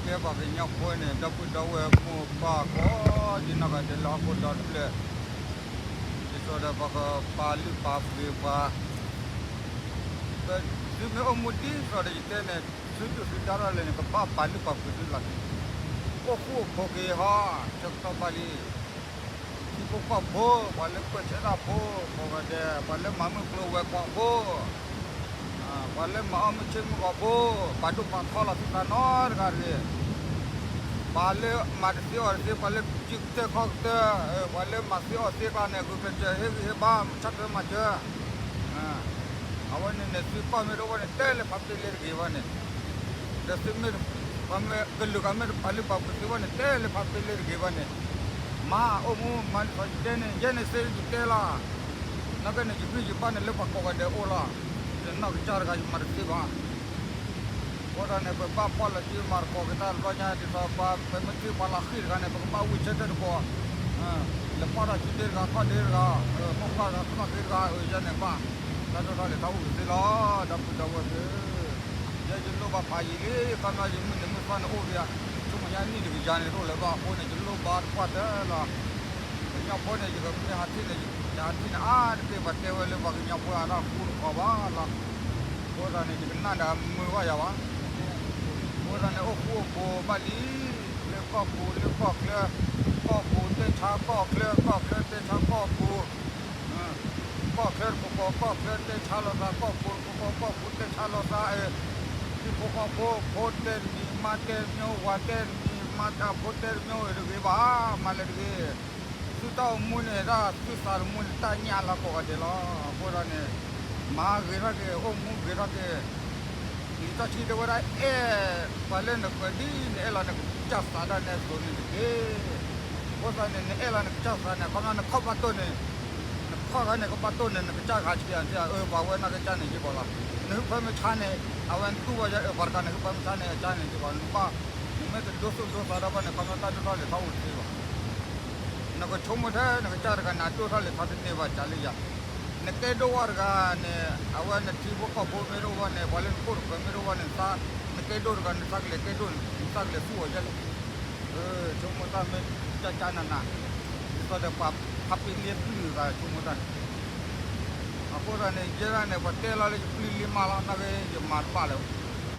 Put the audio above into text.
ပှၤကညီဖိန့ၣ် ဒီပုၢ်ဒီဝဲၢ်မိၢ်ပၢ်ကိးဒံနီၢ်ဂၤဒဲးလၢဟီၣ်ခိၣ်ဒီတဖျၢၣ်, ဒ်သိးဒီးပကပာ်လုၢ်ပာ်ပှ့ၤပှၤ, သုမ့ၢ်အိၣ်မူဒ်သိးဒီးယတဲန့ၣ် သုဒုၣ်သုဒါထီၣ်လဲၣ်န့ၣ် ကဘၣ်ပာ်လုၢ်ပာ်ပှ့ၤသုလီၤ. အိၣ်ဃူအိၣ်ဖိးက့ၤဟီ, ဆၢကတီၢ်ဘၣ်လံ ထံဖိကီၢ်ဖိ, ပှၤလၢကွဲးဆၢတၢ်ဖိကိးဂၤဒဲး, ပှၤလၢမၤမုၢ်ကျိၤဝဲၤကွာ်ဖိ, ပှၤလၢမၤအီၣ်မုၢ်ဆ့ၣ်မုၢ်ဂီၤဖိ, ပာ်ဒိၣ်ပာ်ထီလီၤသုသးနီတဂၤတဂ့ၤ. ပှၤလၢမၤတသ့အီၣ်တသ့, ပှၤလၢကံၢ်ကတၢၢ်ခီၣ်ကတၢၢ်, ပှၤလၢမၤသ့အီၣ်သ့ကျါန့ၣ် ဂုာ်ကျဲးစၢးဟ့ၣ်ဂံၢ်ဟ့ၣ်ဘါ ဆၣ်ထွဲမၤစၢၤ အဝဲန့ၣ်န့ၣ် သုပၢ်မ့ၢ်တအိၣ်ဘၣ်န့ၣ် တဲလၢဖးပ့လ့တဂ့ၤဘၣ်န့ၣ်, ဒီးသုမ့ၢ် ပှၤမ့ၢ်ကလုာ်ဂၤမ့ၢ်တပာ်လုၢ်ပာ်ပှ့ၤသုဘၣ်န့ၣ် တဲလၢဖးပ့လ့တဂ့ၤဘၣ်န့ၣ်, မၤအိၣ်မူမၤဒ်သိးယတဲန့ၣ် ယဲန့ၣ်စ့ယတဲလီၤ. နာ်က့န့ၣ် ယဂံၢ်ယဘါန့ၣ်လၢပှၤကိးဂၤဒဲးအိၣ်လီၤ. ယနီၢ်ကစၢ်တဂၤယမၤတသ့ဘၣ်. အဃိသတးန့ၣ် ပဘၣ်ကွၢ်လီၤစုမၤသကိးက့ၤတၢ်တဘျီညါ ဒ်သိးပှၤပမ့ၢ်ထံၣ်ပှၤလီၤဃံၢ်တဂၤန့ၣ် ပကဘၣ်ဝံၣ်ဆၢထၢၣ်သကိး လဲၤပာ်ထီၣ်စုဒ့တဂၤခီၣ်ဒ့တဂၤ, မိၢ်ပၢ်တဂၤခီၣ်ဃ့တဂၤ, ယဲန့ၣ်ဘၣ် တၢ်ဒိၣ်ထီၣ်လဲၤထီၣ်အိၣ်က့ၤသ့လီၤ. ဒီပုၢ်ဒီဝဲၢ်သ့ၣ်, ယဲယလိၣ်ဘၣ်ဖးယံာ်လံ, ခီပညီယမုၢ်နံၤမုၢ်သီန့ၣ်အိၣ်ဒံးဧါ, ဆိကမိၣ်ညါနံၣ်တကယၤန့ၣ်တအိၣ်လၢၤဘၣ်အဃိန့ၣ် ယလိၣ်ဘၣ်တပှၢ်တၢၢ်လီၤ. ကညီဖိန့ၣ် ယကမ့ၢ်ဟးထံၣ်န့ၣ် ယဟးထံၣ်န့ၣ်အါတက့ၢ် ပှၤတဲဝဲလၢပှၤကညီဖိအတၢ်ဃူတခီဘၣ်လီၤ. အဃိသတးန့ၣ် ယကနၣ်ဒီးမုာ်ဘၣ်ယၤဘၣ်. အဃိသတးန့ၣ် အိၣ်ဃူအိၣ်ဖိးဘၣ်လံ, လၢကီၢ်ပူၤလၢကီၢ်ချၢ, ကီၢ်ပူၤတဲဆါကီၢ်ချၢ, ကီၢ်ချၢတဲဆါကီၢ်ပူၤ, ကီၢ်ချၢတကပီၤ ကီၢ်ချၢတဲဆါလိာ်သး, ကီၢ်ပူၤတကပီၤ ကီၢ်ပူၤတဲဆါလိာ်သး, ထံဖိကီၢ်ဖိ ဖိတဲတမံၤ မါတဲတမံၤ ဝၤတဲတမံၤ မါဖိတဲတမံၤ တဂ့ၤဘၣ်, မၤလဲၤတဂ့ၤ. သုတၢ်အိၣ်မူန့ၣ် တၢ်သုသးတမူန့ၣ် တၢ်ညၣ်လီၤကိးဂၤဒဲးလီၤ. အဃိသတးန့ၣ် မၤဂ့ၤထီၣ်က့ၤ အိၣ်မူဂ့ၤထီၣ်က့ၤ. လံာ်စီဆှံတဲဝဲဒၣ် အဲၣ်ပှၤလၢနဃၢၤ ဒ်နအဲၣ်လီၤနကစၢ်သးဒၣ်နဲအသိးန့ၣ်တက့ၢ်. အဃိသတးန့ၣ် နအဲၣ်လီၤနကစၢ်သးန့ၣ် ခီဖျိနခီၣ်ဘၣ်တိၢ်န့ၣ်, နခီၣ်ဂၤန့ၣ် ကဘၣ်တိၢ်န့ၣ် နကစၢ်ဂၤဆံးအီၤ, အပှၤဝဲနီၢ်ကစၢ်န့ၣ်ယံၤကီးလီၤ. နဟုၣ်ဖၢမုၢ်ဆါန့ၣ် အဝဲတူၢ်ဘၣ်ယၤ အပှၤတဂၤန့ၣ် ဟုၣ်ဖၢမုၢ်ဆါန့ၣ် အကၢ်န့ၣ်ယံၤကီး, နဘၣ် နမ့ၢ်တဒိသူၣ်ဒိသးဒီးဘၣ်န့ၣ် ခီဖျိတၢ်ဒိၣ်ထီၣ်လဲၤထီၣ်အိၣ်တသ့ဘၣ်. နကဆိကမိၣ်ထဲ နကစၢ်တဂၤန့ၣ် အဒိၣ်ထီၣ်လဲၤထီၣ်တန့ၢ်ဘၣ် ကးလၢယၤ. နကဲဒိၣ်ဝဲတဂၤန့ၣ် အဝဲနထံဖိကီၢ်ဖိမ့ၢ်တအိၣ်ဘၣ်န့ၣ် ပှၤလၢနခိၣ်နဃၢၤမ့ၢ်တအိၣ်ဘၣ်န့ၣ် နကဲဒိၣ်တဂၤ နသးကလဲၤကဲဒိၣ်န့ၣ် နသးကလဲၤသူၣ်အီၤယဲလဲၣ်. ဆိကမိၣ်တၢ်မ့ၢ်ကၠၢ်ကၠၢ်နးနး, ဒ်သိးဒီးပှၤဖးပ့လ့ပျုၢ်အဂၤ ဆိကမိၣ်တၢ်န့ၣ်. အဃိသတးန့ၣ် ယဲဒၣ်န့ၣ် ပှၤတဲလီၤလၢယပျုၢ်လံမးလီၤ နာ်က့ ယမၤတဘၣ်လၢၤ.